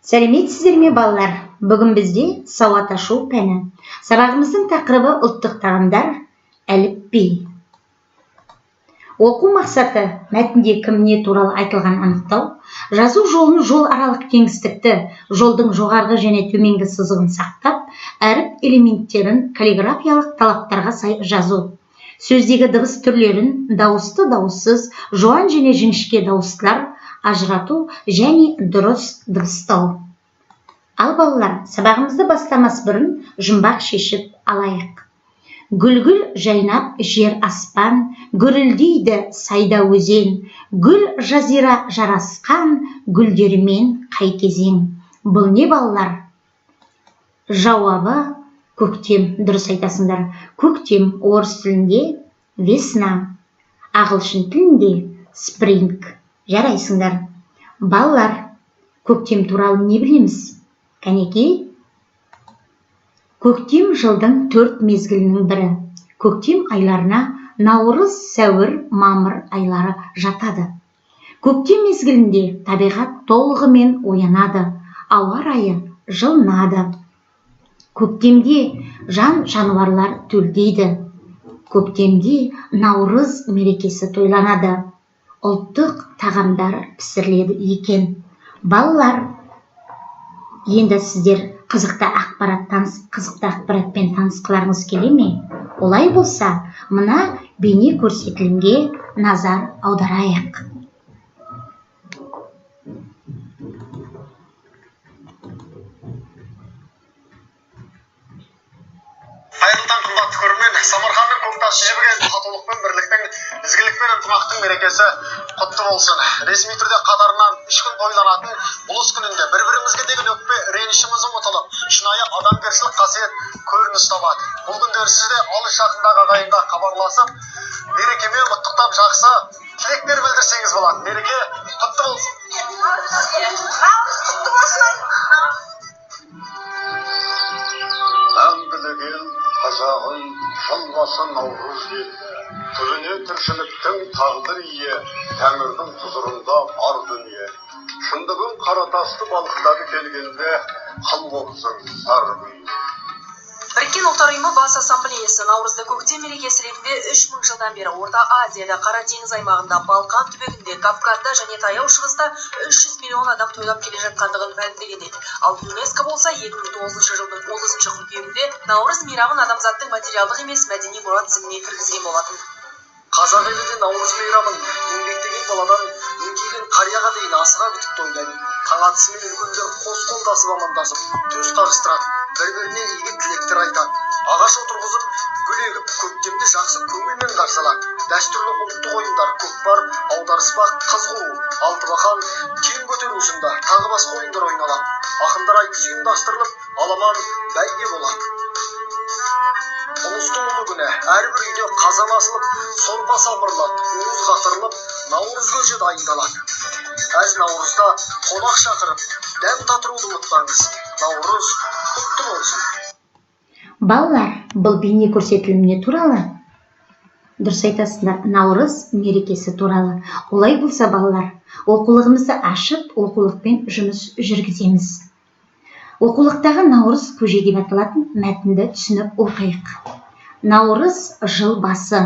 Сәлеметсіздер ме, балалар! Бүгін бізде сауат ашу пәні. Сабағымыздың тақырыбы: ұлттық тағамдар, әліпби. Оқу мақсаты: мәтінде кім, не туралы айтылғанын анықтау, жазу жолын, жол аралық кеңістікті, жолдың жоғарғы және төменгі сызығын сақтап, әріп элементтерін каллиграфиялық талаптарға сай жазу, сөздегі дыбыс түрлерін дауысты, дауыссыз, жуан және жіңішке дауыстылар ажырату және дұрыс дыбыстау. Ал, балалар, сабағымызды бастамас бұрын жұмбақ шешіп алайық. Гүл-гүл жайнап жер, аспан, гүрілдейді сайда өзен, гүл жазира жарасқан гүлдерімен қай кезең? Бұл не, балалар? Жауабы: көктем. Дұрыс айтасыңдар. Көктем орыс тілінде весна, ағылшын тілінде spring. Жарайсыңдар, балалар! Көктем туралы не білеміз? Кәнекей, көктем жылдың төрт мезгілінің бірі. Көктем айларына наурыз, сәуір, мамыр айлары жатады. Көктем мезгілінде табиғат толығымен оянады, ауа райы жылынады. Көктемде жан жануарлар төлдейді. Көктемде Наурыз мерекесі тойланады, ұлттық тағамдар пісіріледі екен. Балалар, енді сіздер қызықты ақпаратпен танысқыларыңыз келе ме? Олай болса, мына бейне көрсетілімге назар аударайық. Қайырлы таң, қымбатты көрермен! Самарқанның көк тасы жібіген татулық пен бірліктің, ізгілік пен ынтымақтың мерекесі құтты болсын! Ресми түрде қатарынан 3 күн тойланатын ұлыс күнінде бір бірімізге деген өкпе ренішіміз ұмытылып, шынайы адамгершілік қасиет көрініс табады. Бұл күндері сіз де алыс жақындағы ағайынға хабарласып, мерекемен құттықтап, жақсы тілектер білдірсеңіз болады. Мереке құтты болсын! Наурыз құтты болсын! Мәңгілік ел, қазағым, жыл басы Наурыз келді. Түбіне тіршіліктің тағдыр ие, тәңірдің құзырында бар дүние. Шындығын қара тасты балқытады келгенде, қыл болсын сары күй. Біріккен Ұлттар Ұйымы Бас Ассамблеясы Наурызды көктем мерекесі ретінде 3000 жылдан бері Орта Азияда, Қара теңіз аймағында, Балқан түбегінде, Кавказда және Таяу Шығыста 300 миллион адам тойлап келе жатқандығын мәлімдеген еді. Ал ЮНЕСКО болса 2009 жылдың 30 қыркүйегінде Наурыз мейрамын адамзаттың материалдық емес мәдени мұра тізіміне кіргізген болатын. Қазақ елі де Наурыз мейрамын еңбектеген баладан еңкейген қарияға дейін асыға күтіп тойлайды. Таң атысымен үлкендер қос қолдасып амандасып, төс қағыстырады, бір біріне игі тілектер айтады, ағаш отырғызып, гүл егіп, көктемді жақсы көңілмен қарсы алады. Дәстүрлі ұлттық ойындар: көкпар, аударыспақ, қыз қуу, алтыбақан, тең көтеру сынды тағы басқа ойындар ойналады. Ақындар айтысы ұйымдастырылып, аламан бәйге болады. Ұлыстың ұлы күні әрбір үйде қазан асылып, сорпа самырылады, уыз қатырылып, наурыз көже дайындалады. Әз Наурызда қонақ шақырып, дәм татыруды ұмытпаңыз. Наурыз құтты болсын! Балалар, бұл бейне көрсетілім не туралы? Дұрыс айтасыңдар, Наурыз мерекесі туралы. Олай болса, балалар, оқулығымызды ашып, оқулықпен жұмыс жүргіземіз. Оқулықтағы «Наурыз көже» деп аталатын мәтінді түсініп оқиық. Наурыз — жыл басы.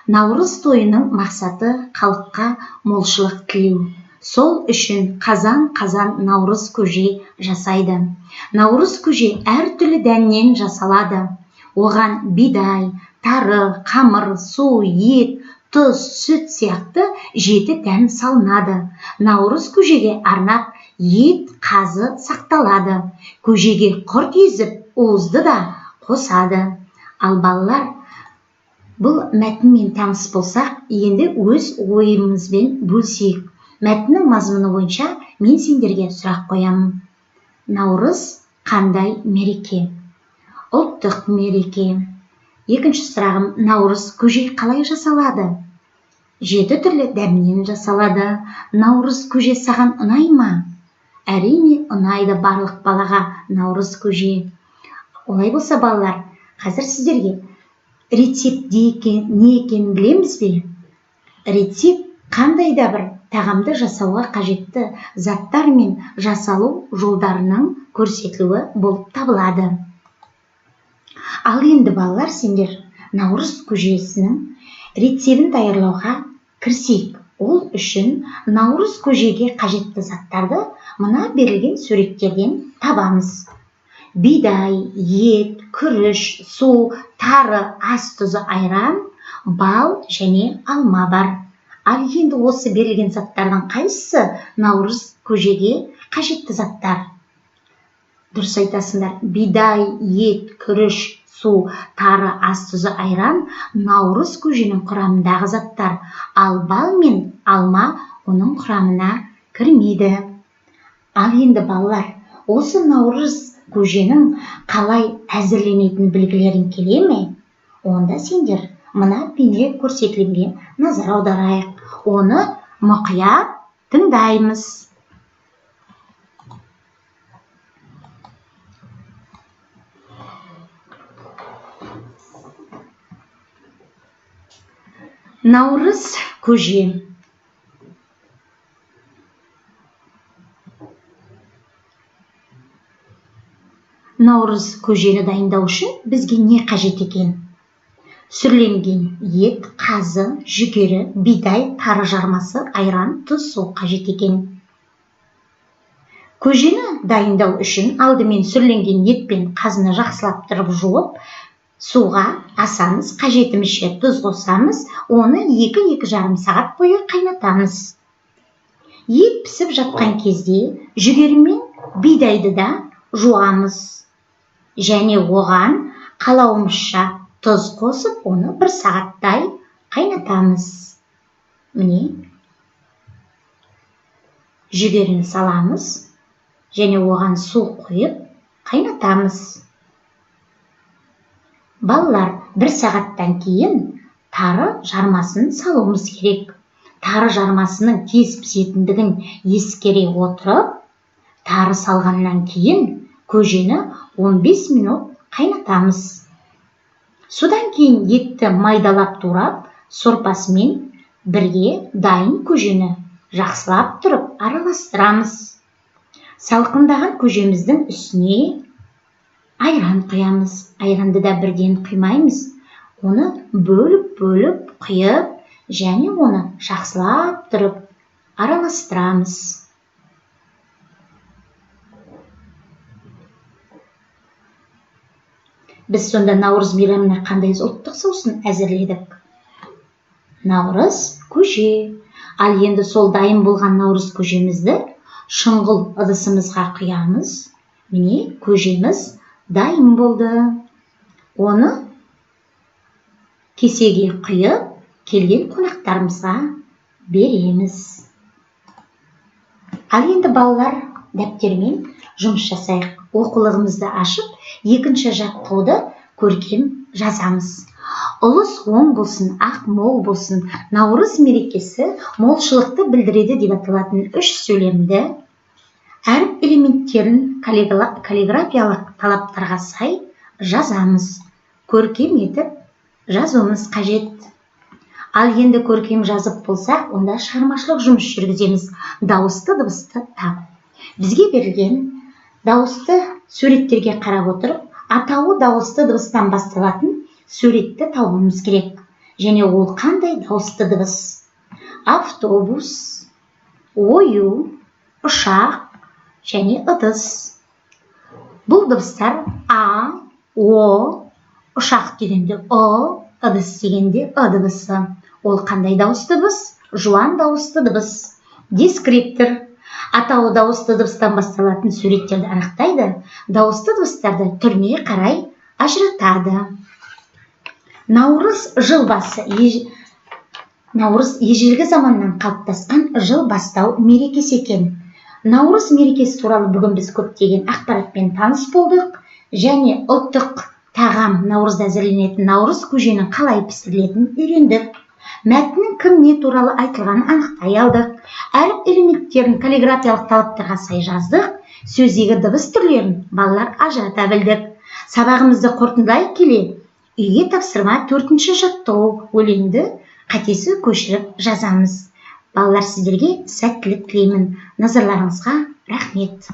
Наурыз тойының мақсаты — халыққа молшылық тілеу. Сол үшін қазан қазан наурыз көже жасайды. Наурыз көже әртүрлі дәннен жасалады. Оған бидай, тары, қамыр, су, ет, тұз, сүт сияқты жеті дән салынады. Наурыз көжеге арнап ет, қазы сақталады. Көжеге құрт езіп, уызды да қосады. Ал, балалар, бұл мәтінмен таныс болсақ, енді өз ойымызбен бөлісейік. Мәтіннің мазмұны бойынша мен сендерге сұрақ қоямын. Наурыз қандай мереке? Ұлттық мереке. Екінші сұрағым: наурыз көже қалай жасалады? Жеті түрлі дәмнен жасалады. Наурыз көже саған ұнай ма? Әрине, ұнайды барлық балаға наурыз көже. Олай болса, балалар, қазір сіздерге рецепт не екенін білеміз бе? Рецепт — қандай да бір Тағамды жасауға қажетті заттар мен жасалу жолдарының көрсетілуі болып табылады. Ал енді, балалар, сендер наурыз көжесінің рецебін даярлауға кірісейік. Ол үшін наурыз көжеге қажетті заттарды мына берілген суреттерден табамыз. Бидай, ет, күріш, су, тары, ас тұзы, айран, бал және алма бар. Ал енді осы берілген заттардың қайсысы наурыз көжеге қажетті заттар? Дұрыс айтасыңдар, бидай, ет, күріш, су, тары, ас тұзы, айран наурыз көженің құрамындағы заттар, ал бал мен алма оның құрамына кірмейді. Ал енді, балалар, осы наурыз көженің қалай әзірленетінін білгілерің келе ме? Онда сендер мына бейне көрсетілімге назар аударайық, оны мұқият тыңдаймыз. Наурыз көже. Наурыз көжені дайындау үшін бізге не қажет екен? Сүрленген ет, қазы, жүгері, бидай, тары жармасы, айран, тұз, су қажет екен. Көжені дайындау үшін алдымен сүрленген ет пен қазыны жақсылап тұрып жуып, суға асамыз, қажетімізше тұз қосамыз, оны 2-2,5 сағат бойы қайнатамыз. Ет пісіп жатқан кезде жүгері мен бидайды да жуамыз және оған қалауымызша тұз қосып, оны 1 сағаттай қайнатамыз. Міне, жүгеріні саламыз және оған су құйып қайнатамыз. Балалар, 1 сағаттан кейін тары жармасын салуымыз керек. Тары жармасының тез пісетіндігін ескере отырып, тары салғаннан кейін көжені 15 минут қайнатамыз. Содан кейін етті майдалап турап, сорпасымен бірге дайын көжені жақсылап тұрып араластырамыз. Салқындаған көжеміздің үстіне айран құямыз. Айранды да бірден құймаймыз. Оны бөліп-бөліп құйып, және оны жақсылап тұрып араластырамыз. Біз сонда наурыз мейрамына қандай ұлттық соусын әзірледік? Наурыз көже. Ал енді сол дайын болған наурыз көжемізді шұңғыл ыдысымызға құямыз. Міне, көжеміз дайын болды. Оны кесеге құйып, келген қонақтарымызға береміз. Ал енді, балалар, дәптермен жұмыс жасайық. Оқулығымызды ашып, екінші жаттығуды көркем жазамыз. Ұлыс оң болсын, ақ мол болсын, наурыз мерекесі молшылықты білдіреді деп аталатын 3 сөйлемді әріп элементтерін каллиграфиялық талаптарға сай жазамыз. Көркем етіп жазуымыз қажет. Ал енді көркем жазып болсақ, онда шығармашылық жұмыс жүргіземіз. Дауысты дыбысты тап. Бізге берілген дауысты суреттерге қарап отырып, атауы дауысты дыбыстан басталатын суретті табуымыз керек. Және ол қандай дауысты дыбыс? Автобус, ою, ұшақ және ыдыс. Бұл дыбыстар А, О, ұшақ дегенде Ұ, ыдыс дегенде Ы дыбысы. Ол қандай дауысты дыбыс? Жуан дауысты дыбыс. Дескриптор. Атауы дауысты дыбыстан басталатын суреттерді анықтайды, дауысты дыбыстарды түріне қарай ажыратады. Наурыз жыл басы. Наурыз ежелгі заманнан қалыптасқан жыл бастау мерекесі екен. Наурыз мерекесі туралы бүгін біз көптеген ақпаратпен таныс болдық және ұлттық тағам наурызда әзірленетін наурыз көженің қалай пісірілетінін үйрендік. Мәтіннің кім не туралы айтылғанын анықтай алдық. Әріп элементтерін каллиграфиялық талаптарға сай жаздық. Сөздегі дыбыс түрлерін балалар ажырата білдік. Сабағымызды қорытындылай келе, үйге тапсырма 4-ші жаттығу өлеңді қатесіз көшіріп жазамыз. Балалар, сіздерге сәттілік тілеймін. Назарларыңызға рахмет.